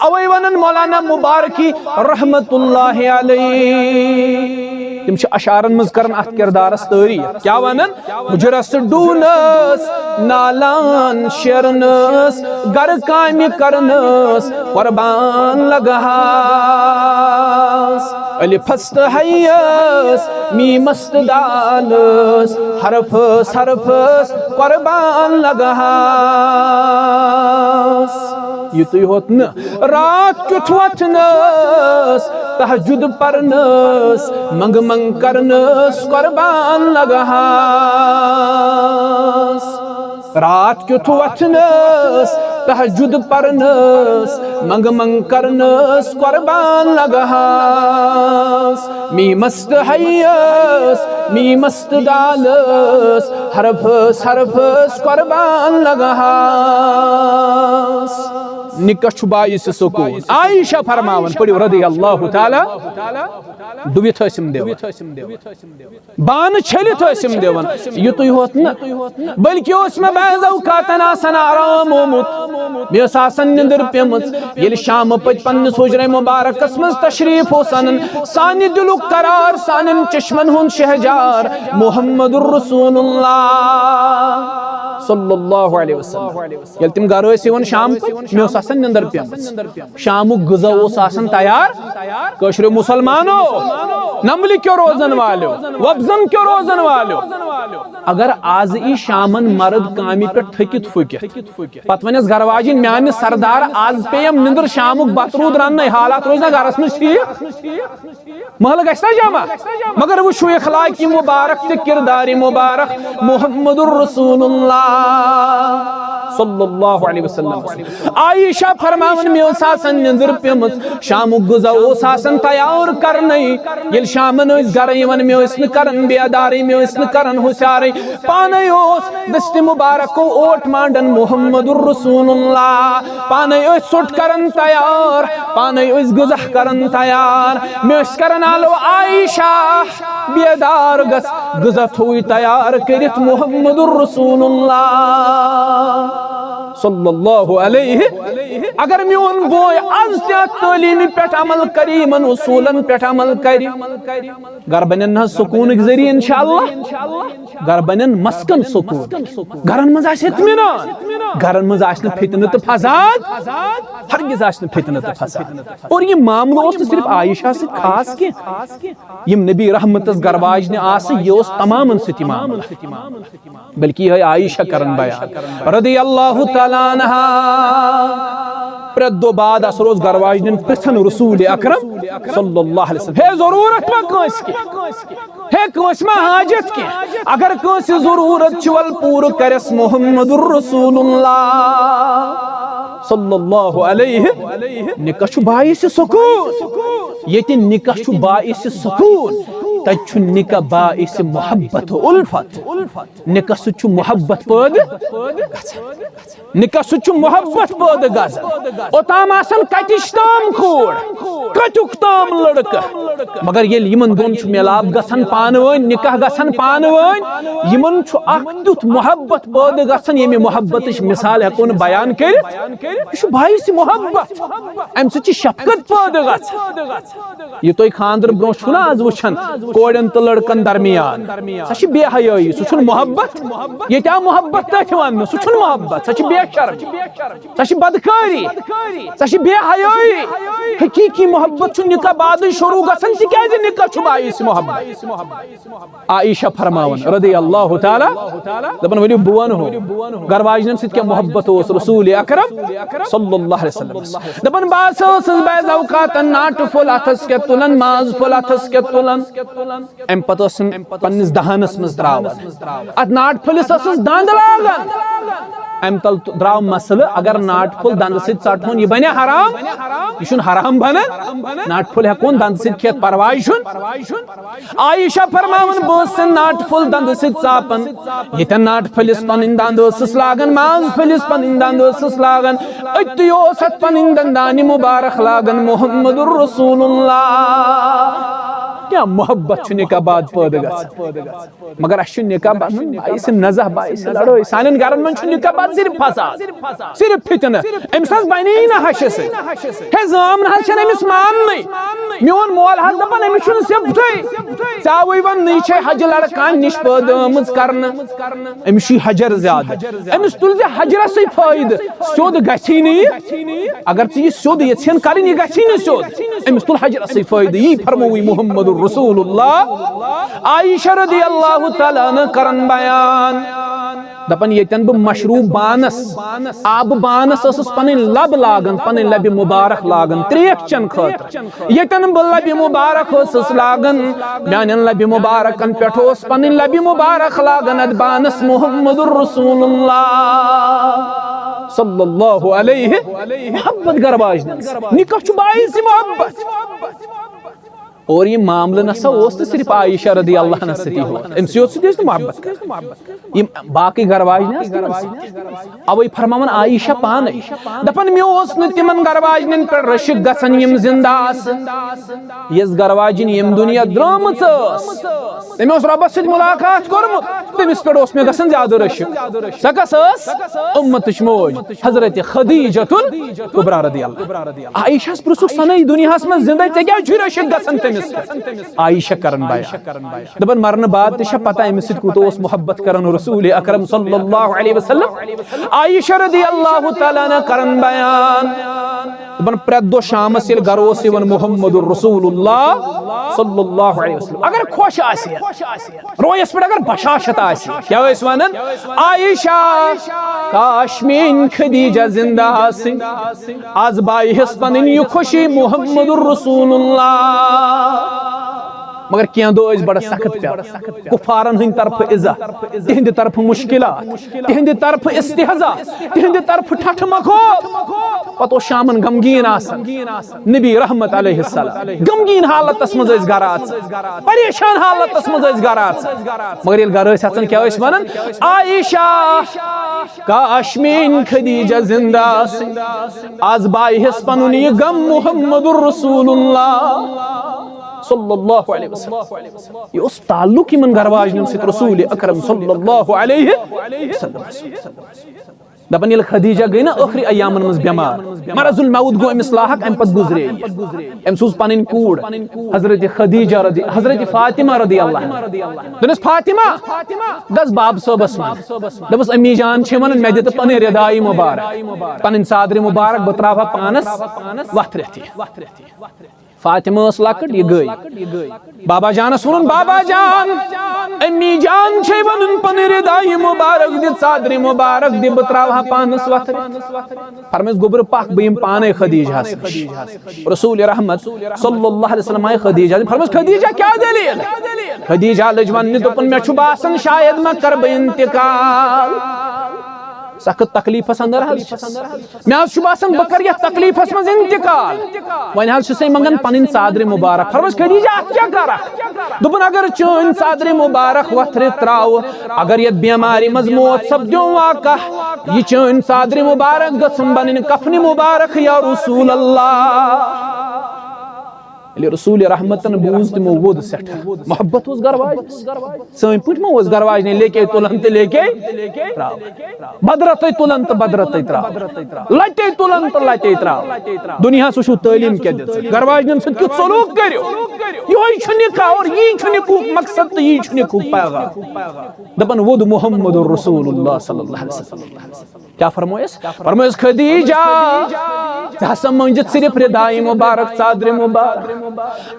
اوے ونان مولانا مبارکی رحمت اللہ علیہ، تِم چھِ اشعارن منٛز کران اتھ کردارس تعریف۔ کیٛاہ ونان؟ حجرس ڈوٗنس، نالان شیرنس، گرٕ کامہِ کرنس قربان لگہاس۔ الفس تہٕ حیس، میمس تہٕ دالس، حرفس حرفس قربان لگہاس۔ یُتُے ہوت نہٕ، راتھ کیُتھ وۄتھنس، تہجد پرنس، منٛگہٕ منٛگ کرنس قربان لگہاس۔ راتھ کیُتھ وۄتھنس، تہجد پرنس، منٛگہٕ منٛگ کرنس قربان لگہاس۔ میمس تہٕ حیس، میمس تہٕ دالس، حرفس حرفس قربان لگہاس۔ نکاح چھُ باعث سکون۔ عائشہ فرماوان، پٔرِو، رضی اللہ تعالیٰ، ڈُوِتھ ٲسِم دِوان، بانہٕ چھٔلِتھ ٲسِم دِوان، یُتُے یوت نہٕ، بلکہِ اوس مےٚ بعض اوقاتن آسان آرام آمُت، مےٚ ٲس آسان نِندٕر پیمٕژ۔ ییٚلہِ شامہٕ پٔتۍ پننِس حجرے مبارکس منٛز تشریف اوس انان، سانہِ دِلُک قرار، سانٮ۪ن چشمن ہُنٛد شہجار محمد رسول اللہ صلی اللہ علیہ وسلم۔ ییٚلہِ تِم گرٕ ٲسۍ یِوان شام پتہٕ، مےٚ اوس آسان نِندٕر پیمٕژ۔ شامُک غذا اوس آسان تیار۔ کٲشریو مسلمانو، نمبلہِ کیو روزن والیو، وۄپزن کیو روزن والیو، اگر از یی شامن مرد کامہِ پٮ۪ٹھ تھٔکِتھ پھُکِتھ، پتہٕ ونٮ۪س گرٕ واجِنۍ، میانہِ سردار، از پیٚیم نِندٕر، شامُک بتہٕ روٗد رننَے، حالات روزِ نہ گرس منٛز ٹھیٖک؟ محلہٕ گژھِ نا جمع؟ مگر وٕچھِو اخلاقِ مبارک تہٕ کردارِ مبارک محمد رسول اللہ صلی اللہ علیہ وسلم۔ عائشہ فرماوان، مےٚ ٲس آسان نِندٕر پیمٕژ، شامُک غذا اوس آسان تیار کرنَے۔ ییٚلہِ شامن ٲسۍ گرٕ یِوان، مےٚ ٲسۍ نہٕ کران بیدارٕے، مےٚ ٲسۍ نہٕ کران ہُشارٕے۔ پانے اوس دستِ مبارکو اوٹ مانڈان محمد رسول اللہ، پانے ٲسۍ ژوٚٹ کران تیار، پانے ٲسۍ غذا کران تیار۔ مےٚ ٲسۍ کران آلو، عائشہ بیدار گژھ، غذا تھووُے تیار کٔرِتھ محمد رسول اللہ صلی اللہ علیہ۔ اگر میون بوے از تہِ اتھ تعلیمہِ پٮ۪ٹھ عمل کرِ، یِمن اصوٗلن پٮ۪ٹھ عمل کرِ، گرٕ بنن نہ حظ سکوٗنٕکۍ ذٔریعہٕ انشاءاللہ، گرٕ بنن مسکن سکوٗن، گرن منٛز آسہِ اطمینان، گرن منٛز آسہِ نہٕ فتنہٕ تہٕ فساد، ہرگز آسہِ نہٕ فتنہٕ تہٕ فساد۔ اور یہِ معاملہٕ اوس نہٕ صرف عائشہ سۭتۍ خاص کینٛہہ، یِم نبی رحمتس گرواجنہِ آسہٕ، یہِ اوس تمامن سۭتۍ یہِ معاملہٕ۔ بلکہ یہے عائشہ کرن بیان رضی اللہ تعالیٰ عنہا۔ پرٛٮ۪تھ دۄہ بعد اثر اوس گرواجنٮ۪ن پرژھان رسول اکرم صلی اللہ علیہ وسلم، ہے ضرورت ما کٲنٛسہِ کینٛہہ؟ ہے کٲنٛسہِ ما حاجت کینٛہہ؟ اگر کٲنٛسہِ ضرورت چھِ، ول پوٗرٕ کرٮ۪س محمد رسول اللہ صلی اللہ علیہ۔ نکاح چھُ باعث سکون، ییٚتہِ نکاح چھُ باعث سکون، تتہِ چھُ نکاح باعث محبت و الفت۔ نکاح سۭتۍ چھُ محبت پٲدٕ گژھان۔ نکاح سۭتۍ چھُ محبت پٲدٕ گژھان۔ اوٚتام آسان کتِچ تام کھوڑ، کتیُک تام لڑکہٕ، مگر ییٚلہِ یِمن دۄن چھُ مِلاپ گژھان پانہٕ ؤنۍ، نکاح گژھان پانہٕ ؤنۍ، یِمن چھُ اکھ تیُتھ محبت پٲدٕ گژھان، ییٚمہِ محبتٕچ مثال ہٮ۪کو نہٕ بیان کٔرِتھ۔ یہِ چھُ باعث محبت، امہِ سۭتۍ چھِ شفقت پٲدٕ گژھان۔ یہِ تۄہہِ خانٛدرٕ برونٛہہ چھُو نا آز وٕچھان کورٮ۪ن تہٕ لڑکن درمیان، سۄ چھِ بے حیٲیی، سُہ چھُنہٕ محبت۔ ییٚتہِ آو محبت تٔتھۍ وننہٕ، سُہ چھُنہٕ محبت، سۄ چھِ بے شرمی، سۄ چھِ بدکٲری، سۄ چھِ بے حیٲیی۔ حقیقی محبت چھُ نکاح بعدٕے شروع گژھان، تِکیازِ نکاح چھُ باعث محبت۔ عائشہ فرماوان رضی اللہ تعالیٰ، دپان، ؤلِو بہٕ ونہو گرٕ واجنٮ۪ن سۭتۍ کیٛاہ محبت اوس رسول اکرم صلی اللہ علیہ وسلمس۔ دپان، بہٕ ہسا ٲسٕس بعض اوقاتن ناٹہٕ پھوٚل اتھس کٮ۪تھ تُلان، ماز پھوٚل اتھس کٮ۪تھ تُلان، امہِ پتہٕ ٲسٕم پننِس دہانس منٛز تراوان، اتھ ناٹہٕ پھٔلِس ٲسٕس دند لاگان۔ امہِ تل تہٕ درٛاو مسلہٕ، اگر ناٹہٕ پھوٚل دندٕ سۭتۍ ژٹہون، یہِ بنیا حرام؟ یہِ چھُنہٕ حرام بنان۔ ناٹہٕ پھوٚل ہٮ۪کون دندٕ سۭتۍ کھٮ۪تھ، پرواے چھُنہٕ۔ عائشہ فرماوان، بہٕ ٲسٕس ناٹہٕ پھوٚل دندٕ سۭتۍ ژاپان۔ ییٚتٮ۪ن ناٹہٕ پھٔلِس پنٕنۍ دند ٲسٕس لاگان، ماز پھٔلِس پنٕنۍ دند ٲسٕس لاگان، أتی اوس اتھ پنٕنۍ دندانہِ مبارک لاگان محمد رسول اللہ۔ کیٛاہ محبت چھُ نکاح بعد پٲدٕ گژھان۔ مگر اسہِ چھُ نکاح بنان باعث نزاہ، باعث لڑٲے۔ سانٮ۪ن گرن منٛز چھُ نکاح بعد صرف فساد، صرف فتنہٕ۔ أمِس حظ بنے نہٕ ہشہِ سۭتۍ۔ ہے زامنہٕ حظ چھَنہٕ أمِس ماننٕے۔ میون مول حظ دپان، أمِس چھُنہٕ سِبتھٕے۔ ژےٚ آوٕے وۄنۍ نٔے چھے حجہِ لڑکان نِش پٲدٕ آمٕژ کرنہٕ۔ أمِس چھُے حجر زیادٕ۔ أمِس تُل زِ حجرسٕے فٲیدٕ، سیوٚد گژھی نہٕ یہِ۔ اگر ژٕ یہِ سیوٚد یژھِ ہن کرٕنۍ، یہِ گژھی نہٕ سیوٚد۔ أمِس تُل حجرسٕے فٲیدٕ، یی فرمووُے محمد رسول اللہ۔ عائشہ رضی اللہ تعالیٰ عنہ کرن بیان، دپان، ییٚتٮ۪ن بہٕ مشروب بانس، آبہٕ بانس ٲسٕس پنٕنۍ لب لاگان، پنٕنۍ لبہِ مبارک لاگان تریش چٮ۪نہٕ خٲطرٕ۔ ییٚتٮ۪ن بہٕ لبہِ مبارک ٲسٕس لاگان، میانٮ۪ن لبہِ مبارکن پٮ۪ٹھ اوس پنٕنۍ لبہِ مبارک لاگان اتھ بانس محمد رسول اللہ صلی اللہ علیہ۔ محبت گرواجنس نکاح چھُ باعث محبت۔ اور یہِ معاملہٕ نسا اوس نہٕ صرف عائشہ رضی اللہ عنہس سۭتی ہوت، أمۍ سٕے یوت سۭتۍ ٲسۍ نہٕ محبت کران۔ یِم باقٕے گرٕ واجنہِ آسہٕ تِمن سۭتۍ۔ اوے فرماوان عائشہ پانے، دپان، مےٚ اوس نہٕ تِمن گرٕ واجنٮ۪ن پٮ۪ٹھ رشک گژھان یِم زندٕ آسہٕ۔ یۄس گرٕ واجِنۍ ییٚمہِ دُنیا درٛامٕژ ٲس، تٔمۍ اوس رۄبس سۭتۍ ملاقات کوٚرمُت، تٔمِس پٮ۪ٹھ اوس مےٚ گژھان زیادٕ رشک۔ سۄ کس ٲس؟ اُمتٕچ موج حضرت خدیجہ الکبریٰ رضی اللہ۔ عائشہ ہس پرژھُکھ، سۄ نے دُنیاہس منٛز زندے، ژےٚ کیازِ چھُے رشک گژھان تٔمِس پٮ۪ٹھ؟ عائشہ کران بیان۔ دپان، مرنہٕ بعد تہِ چھےٚ پتہ أمِس سۭتۍ کوٗتاہ اوس محبت کران رسول اکرم صلی اللہ علیہ وسلم۔ عائشہ رضی اللہ تعالیٰ عنہا کران بیان۔ دپان، پرٛٮ۪تھ دۄہ شامس ییٚلہِ گرٕ اوس یِوان محمد رسول اللہ صلی اللہ علیہ وسلم، اگر خۄش آسہِ ہا، رویس پٮ۪ٹھ اگر بشاشت آسہِ، کیٛاہ ٲسۍ ونان؟ عائشہ، کاش میٲنۍ خدیجہ زندٕ آسٕنۍ، از بایہِ ہس پنٕنۍ یہِ خوشی محمد رسول اللہ۔ مگر کینٛہہ دۄہ ٲسۍ بڑٕ سخت پٮ۪وان، کفارن ہٕنٛدِ طرفہٕ اِزا، تِہنٛدِ طرفہٕ مشکلات، تِہنٛدِ طرفہٕ استہزا، تِہنٛدِ طرفہٕ ٹھٹھٕ مخوب۔ پتہٕ اوس شامن غمگیٖن آسان۔ نبی رحمت علیہ السلام غمگیٖن حالتس منٛز ٲسۍ گرٕ اژان، پریشان حالتس منٛز ٲسۍ گرٕ اژان۔ مگر ییٚلہِ گرٕ ٲسۍ اژان، کیٛاہ ٲسۍ ونان؟ عائشہ، کاش میٲنۍ خدیجہ زندٕ آسٕنۍ، از بایہِ ہس پنُن یہِ غم محمد رسول اللہ صلی اللہ علیہ وسلم۔ یہِ اوس تعلق یِمن گرٕ واجنٮ۪ن سۭتۍ رسول اکرم صلی اللہ علیہ وسلم۔ دپان، ییٚلہِ خدیجہ گٔے نا ٲخری ایامن منٛز بٮ۪مار، مرض الموت گوٚو أمِس لاحق، امہِ پتہٕ گُزرے یہِ۔ أمۍ سوٗز پنٕنۍ کوٗر حضرت خدیجہ رضی، حضرت فاطمہ رضی اللہ عنہا۔ دوٚپنس، فاطمہ، گژھ بابہٕ صٲبس نِش۔ دوٚپُس، امی جان چھے ونان، مےٚ دِ تہٕ پنٕنۍ ردایہِ مبارک، پنٕنۍ ژادرِ مبارک، بہٕ تراوہا پانس وتھرِتھ یہِ۔ فاطمہ ٲس لۄکٕٹ، یہِ گٔے۔ بابا جانس ووٚنُن، بابا جان، امی جان چھے ونان، پنٕنۍ ردایہِ مبارک دِ، ژادرِ مبارک دِ، بہٕ تراوہا پانس وتھرِتھ۔ فرمٲیس، گوٚبرٕ پکھ، بہٕ یِمہٕ پانے خدیجہس نِش۔ رسول رحمت صلی اللہ علیہ وسلم آیہِ خدیجہ، فرمٲیس، خدیجہ، کیٛاہ دٔلیٖل؟ خدیجہ لٔج وننہِ، دوٚپُن، مےٚ چھُ باسان شاید ما کرٕ بہٕ انتقال۔ سخت تکلیفس اندر حظ چھس۔ مےٚ حظ چھُ باسان بہٕ کرٕ یتھ تکلیفس منٛز انتقال۔ وۄنۍ حظ چھُسے منگان پنٕنۍ ژادرِ مبارک۔ فرمٲیس، خدیجہ، اتھ کیٛاہ کرکھ؟ دوٚپُن، اگر چٲنۍ ژادرِ مبارک وتھرِ تراوٕ، اگر یتھ بیمارِ منٛز موت سپدیو واقع، یہِ چٲنۍ ژادرِ مبارک گٔژھٕم بنٕنۍ کفنِ مبارک یا رسول اللہ۔ ییٚلہِ رسول رحمتن بوٗز، تِمو ووٚد سٮ۪ٹھاہ۔ محبت اوس گرٕ واجنِس۔ سٲنۍ پٲٹھۍ ما اوس گرٕ واجنہِ لیکے تُلان تہٕ لیکے تراوان؟ بدرتے تُلان تہٕ بدرتے تراوان۔ لتے تُلان تہٕ لتے تراوان۔ دُنیاہس وٕچھِو تعلیٖم کیٛاہ دِژ۔ گرٕ واجنٮ۪ن سۭتۍ کیُتھ سلوٗک کٔرِو۔ یِہوٚے چھُ نکاح اور یی چھُ نکاحُک مقصد تہٕ یی چھُ نکاحُک پیغام۔ دپان ووٚد محمد رسول اللہ صلی اللہ علیہ وسلم۔ کیٛاہ فرمویس؟ فرمویس، خدیجہ، ژٕ ہسا منٛگِتھ صرف ردایہِ مبارک، ژادرِ مبارک۔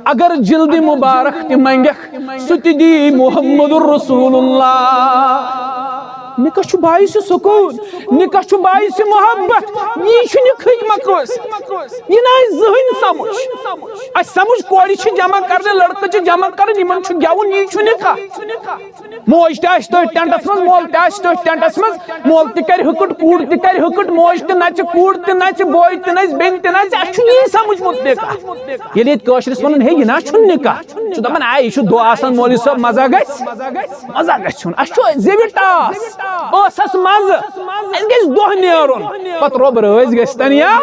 اگر جلدِ مبارک تہِ منگکھ، سُہ تہِ دی محمد رسول اللہ۔ نکاح چھُ باعث سکون، نکاح چھُ باعث محبت۔ یی چھُ نکاحٕکۍ مقصد۔ یہِ نہ آسہِ زٕہٕنۍ سمجھ۔ اَسہِ سمجھ کورِ چھِ جمع کرنہِ، لڑکہٕ چھِ جمع کرٕنۍ، یِمن چھُ گٮ۪وُن، یی چھُ نکاح۔ موج تہِ آسہِ تٔتھۍ ٹینٹس منٛز، مول تہِ آسہِ تٔتھۍ ٹینٹس منٛز، مول تہِ کرِ ہُکُٹ، کوٗر تہِ کرِ ہُکُٹ، موج تہِ نژِ، کوٗر تہِ نژِ، بوے تہِ نژِ، بیٚنہِ تہِ نژِ۔ اَسہِ چھُنہٕ یی سمجھمُت نکاح۔ ییٚلہِ ییٚتہِ کٲشرِس ونان، ہے، یہِ نہ چھُنہٕ نکاح، چھُ دپان، آے، یہِ چھُ دۄہ آسان، مولوی صٲب، مزہ گژھِ، مزہ گژھِ چھُنہٕ۔ اَسہِ چھُ زیوِ ٹاس، ٲسس مزٕ، اَسہِ گژھِ دۄہ نیرُن، پتہٕ رۄب رٲضۍ گژھِ تن یا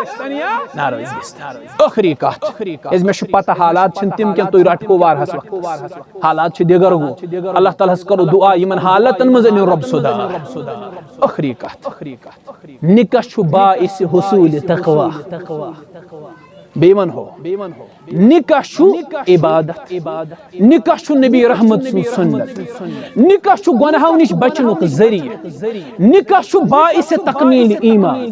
ناراض گژھِ تن۔ ٲخری کتھ، کیازِ مےٚ چھُ پتہ حالات چھِنہٕ تِم کینٛہہ، تُہۍ رٹکو واریاہس وقتس۔ حالات چھِ دِگر گوٚو۔ اللہ تعالیٰ ہس کرو دعا، یِمن حالاتن منٛز أنِو رۄب سُدھار۔ ٲخری کتھ، نکاح چھُ باعث حصول تقوی۔ بیٚیہِ ونہو، نکاح چھُ عبادت، نکاح چھُ نبی رحمت سُنٛد سُنت، نکاح چھُ گۄناہو نِش بچنُک ذٔریعہٕ، نکاح چھُ باعث تکمیل ایمان،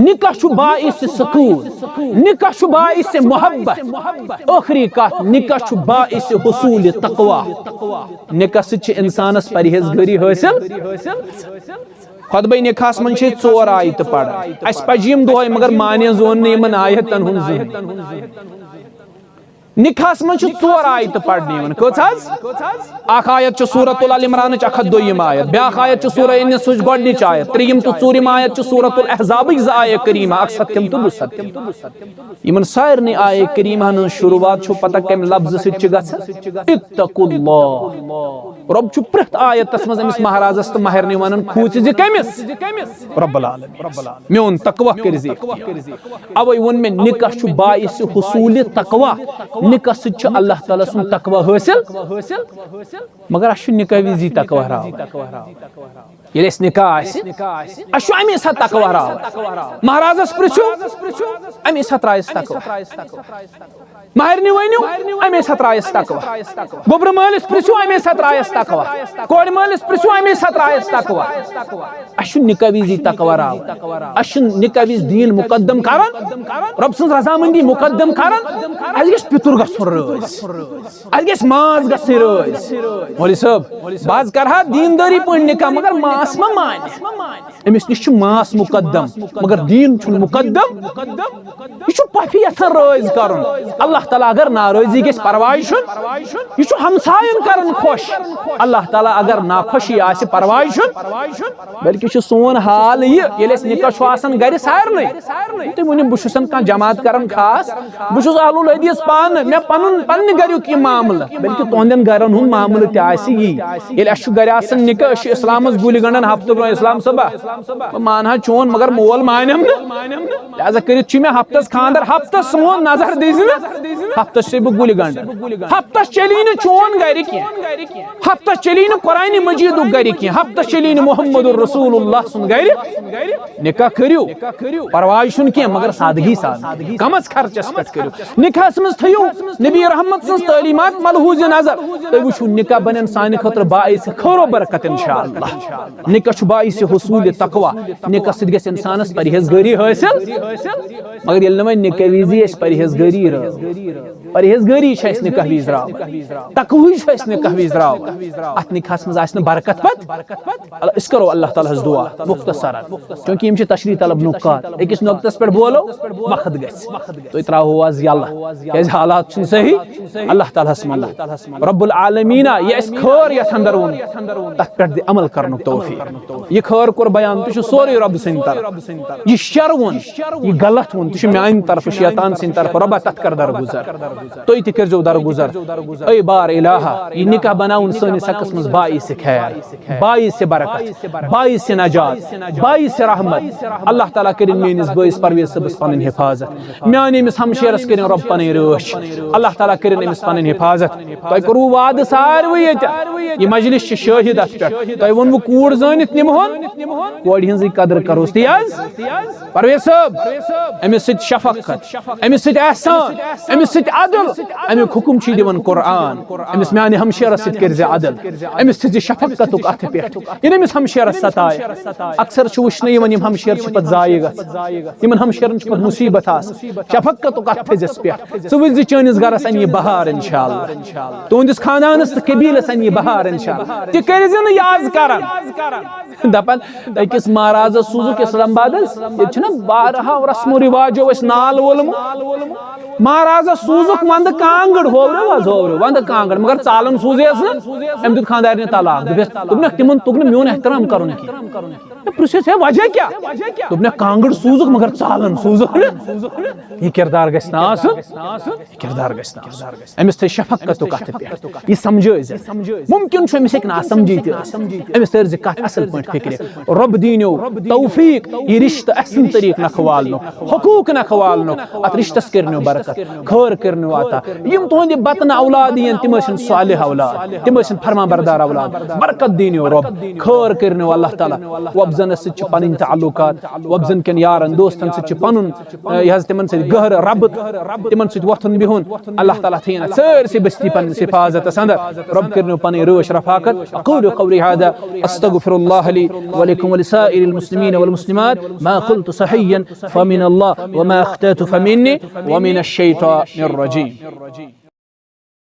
نکاح چھُ باعث سکون، نکاح چھُ باعث محبت۔ ٲخری کتھ، نکاح چھُ باعث حصول تقوی۔ نکاح سۭتۍ چھِ انسانس پرہیزگٲری حٲصِل۔ خطبہ نکاحس منٛز چھِ أسۍ ژور آیتہٕ پران۔ اَسہِ پجہِ یِم دۄہے، مگر معنی زون نہٕ یِمن آیتن ہُنٛد زٕہٕنۍ۔ نکاحس منٛز چھِ ژور آیتہٕ پرنہٕ یِوان۔ کٔژ حظ؟ اکھ آیت چھِ سورۃ ال عمرانٕچ اکھ ہتھ دوٚیِم آیت، بیٛاکھ آیت چھِ سورہ النساءٕچ گۄڈٕنِچ آیت، ترٛیٚیِم تہٕ ژوٗرِم آیت چھِ سورۃ الاحزابٕچ زٕ آیہ کریمہ، اکھ ستتھم تہٕ دُستتھم۔ یِمن سارنٕے آیہ کریمہن ہٕنٛز شروعات چھُ پتہ کمہِ لفظہٕ سۭتۍ چھِ گژھان؟ اتقوا اللہ۔ رۄب چھُ پرٛٮ۪تھ آیتس منٛز أمِس مہرازس تہٕ مہرنہِ ونان، کھوٗژِ زِ کٔمِس؟ رب العالمین۔ میون تقوی کٔرۍ زِ اختیار۔ اوے ووٚن مےٚ، نکاح چھُ باعث حصول تقوی۔ نکاح سۭتۍ چھُ اللہ تعالیٰ سُنٛد تقوی حٲصِل۔ مگر اَسہِ چھُ نکاح وِزی تقوی راوان۔ ییٚلہِ اَسہِ نکاح آسہِ، اَسہِ چھُ اَمے ساتہٕ تقوی راوان۔ مہرازس پرٛژھِو، اَمے ساتہٕ ترٛایس تقوی۔ مہرنہِ ؤنِو، اَمے ساتہٕ ترٛایس تقوی۔ گوٚبرٕ مٲلِس پرٛژھِو، اَمے ساتہٕ ترٛایس تقوی۔ کورِ مٲلِس پرٛژھِو، اَمے ساتہٕ ترٛایس تقوی۔ اَسہِ چھُ نکاح وِزی تقوی راوان۔ اَسہِ چھُ نکاح وِزِ دیٖن مُقدم کران، رۄب سٕنٛز رضامندی مُقدم کران۔ اَسہِ گژھِ پِتُر گژھُن رٲضۍ، اَسہِ گژھِ ماس گژھٕنۍ رٲضۍ۔ مولوی صٲب، بہٕ حظ کرٕ ہا دیٖندٲری پٲٹھۍ نکاح، مگر ماس ما مانہِ؟ أمِس نِش چھُ ماس مُقدم، مگر دیٖن چھُنہٕ مُقدم۔ یہِ چھُ پۄپھِ یژھان رٲضۍ کرُن۔ اللہ تعالیٰ اگر ناراضی گژھِ، پرواے چھُنہٕ۔ یہِ چھُ ہمساین کران خۄش۔ اللہ تعالیٰ اگر ناخۄشی آسہِ، پرواے چھُنہٕ۔ بلکہِ چھُ سون حال یہِ، ییٚلہِ اَسہِ نکاح چھُ آسان گرِ سارنٕے، تُہۍ ؤنِو، بہٕ چھُسن کانٛہہ جماعت کران خاص، بہٕ چھُس اہل الحدیث پانہٕ، مےٚ پنُن، پننہِ گریُک یہِ معاملہٕ، بلکہِ تُہنٛدٮ۪ن گرن ہُنٛد معاملہٕ تہِ آسہِ یی۔ ییٚلہِ اَسہِ چھُ گرِ آسان نکاح، أسۍ چھِ اسلامس گُلۍ گنٛڈان ہفتہٕ برونٛہہ، اسلام صٲبا، بہٕ مانہٕ ہا چون، مگر مول مانٮ۪م نہٕ۔ لہذا کٔرِتھ چھُ مےٚ ہفتس خانٛدر، ہفتس سون نظر دِزِ نہٕ، ہفتس چھُسے بہٕ گُلۍ گنٛڈان۔ ہفتس چلی نہٕ چون گرِ کینٛہہ، ہفتس چلی نہٕ قرآنِ مجیدُک گرِ کینٛہہ، ہفتس چلی نہٕ محمد رسول اللہ سُنٛد گرِ۔ نکاح کٔرِو، پرواے چھُنہٕ کینٛہہ، مگر سادگی سان، کم از خرچس پٮ۪ٹھ کٔرِو۔ نکاحس منٛز تھٲیِو نبی رحمت سٕنٛز تعلیمات ملحوظ نظر۔ تُہۍ وٕچھِو، نکاح بنن سانہِ خٲطرٕ باعث خیر و برکت انشاءاللہ۔ نکاح چھُ باعث حصول تقوی۔ نکاح سۭتۍ گژھِ انسانس پرہیزگٲری حٲصِل۔ مگر ییٚلہِ نہٕ وۄنۍ نکاح وِزی اَسہِ پرہیزگٲری رٲو، پرہیزگٲری چھِ اَسہِ نکاح وِزِ راوان، تقوی چھِ اَسہِ نکاح وِزِ راوان، اتھ نکاحس منٛز آسہِ نہٕ برکت پتہٕ۔ ال-، أسۍ کرو اللہ تعالیٰ ہس دعا مختصرا، چونکہ یِم چھِ تشریح طلب نکات۔ أکِس نقطس پٮ۪ٹھ بولو، وقت گژھِ، تُہۍ ترٛاوہو آز یلہٕ، کیازِ حالات چھِنہٕ صحیح۔ اللہ تعالیٰ ہس منٛگو، رب العالمیٖنہ، یہِ اَسہِ خٲر یتھ اندر ووٚن، تتھ پٮ۪ٹھ دِ عمل کرنُک توفیق۔ یہِ خٲر کوٚر بیان، تہِ چھُ سورُے رب سٕنٛدِ طرفہٕ۔ یہِ شر ووٚن، یہِ غلط ووٚن، تہِ چھُ میانہِ طرفہٕ، شیطان سٕنٛدِ طرفہٕ۔ رۄبا، تتھ کر درگُزر، تُہۍ تہِ کٔرزیو درگُزر۔ اے بار الہ، یہِ نکاح بناوُن سٲنِس حقس منٛز باعث خیر، باعث برکت، باعث نجات، باعث رحمت۔ اللہ تعالیٰ کٔرِن میٲنِس بٲیِس پرویز صٲبس پنٕنۍ حفاظت، میانہِ أمِس ہمشیرس کٔرِن رۄب پنٕنۍ رٲچھ۔ اللہ تعالیٰ کٔرِن أمِس پنٕنۍ حفاظت۔ تۄہہِ کوٚروٕ وعدٕ ساروٕے ییٚتہِ، یہِ مجلس چھِ شٲہِد اتھ پٮ۪ٹھ۔ تۄہہِ ووٚنوٕ کوٗر زٲنِتھ نِمہون، کورِ ہٕنٛزٕے قدر کرہوس۔ تی حظ، پرویز صٲب، أمِس سۭتۍ شفقت، أمِس سۭتۍ احسان، أمِس سۭتۍ عدل۔ اَمیُک حُکم چھُ دِوان قرآن۔ أمِس میانہِ ہمشیرس سۭتۍ کٔرزِ عدل، أمِس تھٲیزِ شفقتُک اتھٕ پٮ۪ٹھ۔ ییٚلہِ أمِس ہمشیرس ستایہِ، اکثر چھُ وٕچھنہٕ یِوان، یِم ہمشیر چھِ پتہٕ ضایع گژھان، یِمن ہمشیرن چھِ پتہٕ مصیبت آسان۔ شفقتُک اتھٕ تھٲیزٮ۪س پٮ۪ٹھ۔ ژٕ وٕچھ زِ چٲنِس گرس انہِ یہِ بہار انشاءاللہ، تُہنٛدِس خاندانس تہٕ قبیلس انہِ یہِ بہار انشاءاللہ۔ تہِ کٔرزِ نہٕ یہِ آز کران۔ دپان، أکِس مہرازس سوٗزُکھ اسلام آبادس، ییٚتہِ چھُنہ بارہا رسم و رواجو أسۍ نال وولمُت۔ مہرازس سوٗزُکھ ونٛدٕ کانٛگٕر، ہوورِ حظ، ہوورِ، ونٛدٕ کانٛگٕر، مگر ژالن سوٗزیس نہٕ۔ أمۍ دیُت خانٛدارنہِ طلاق، دوٚپُس، دوٚپنکھ، تِمن توٚگ نہٕ میون احترام کرُن کینٛہہ۔ مےٚ پرٛژھُس، ہے، وجہ کیٛاہ؟ دوٚپنکھ، کانٛگٕر سوٗزُکھ، مگر ژالن سوٗزُکھ نہٕ۔ یہِ کردار گژھِ نہٕ آسُن۔ یہِ کردار گژھِ نہٕ آسُن۔ أمِس تھٲے شفقتُک کتھٕ پٮ۪ٹھ۔ یہِ سمجھٲے زِ ممکن چھُ أمِس ہیٚکہِ نہٕ آز سمجھِتھ تہِ ٲسِتھ۔ أمِس تٲرۍ زِ کتھ اصل پٲٹھۍ فکرِ۔ رۄب دیٖنیو توفیق، یہِ رشتہٕ احسن طریق نکھٕ والنُک، حقوق نکھٕ والنُک۔ اتھ رشتس کٔرنیو برکت، خٲر کٔرنیو عطا۔ یِم تُہنٛدِ بطنہٕ اولاد یِن، تِم ٲسِن صالح اولاد، تِم ٲسِن فرمان بردار اولاد۔ برکت دیٖنیو رۄب، خٲر کٔرنیو اللہ تعالیٰ۔ وۄپزنس سۭتۍ چھِ پنٕنۍ تعلقات، وۄپزن کٮ۪ن یارن دوستن سۭتۍ چھِ پنُن، یہِ حظ تِمن سۭتۍ گہرٕ ربط، تِمن سۭتۍ وۄتھُن بِہُن۔ اللہ تعالیٰ تھٲیِن اَتھ سٲرسٕے بستی پننِس حفاظتس اندر۔ رۄب کٔرِنو پنٕنۍ رٲچھ رفاقت۔ اقول قولی هذا، استغفر الله لي ولكم ولسائر المسلمين والمسلمات، ما خلت صحيا فمن الله، وما اخطأت فمني، ومن الشيطان الرجيم۔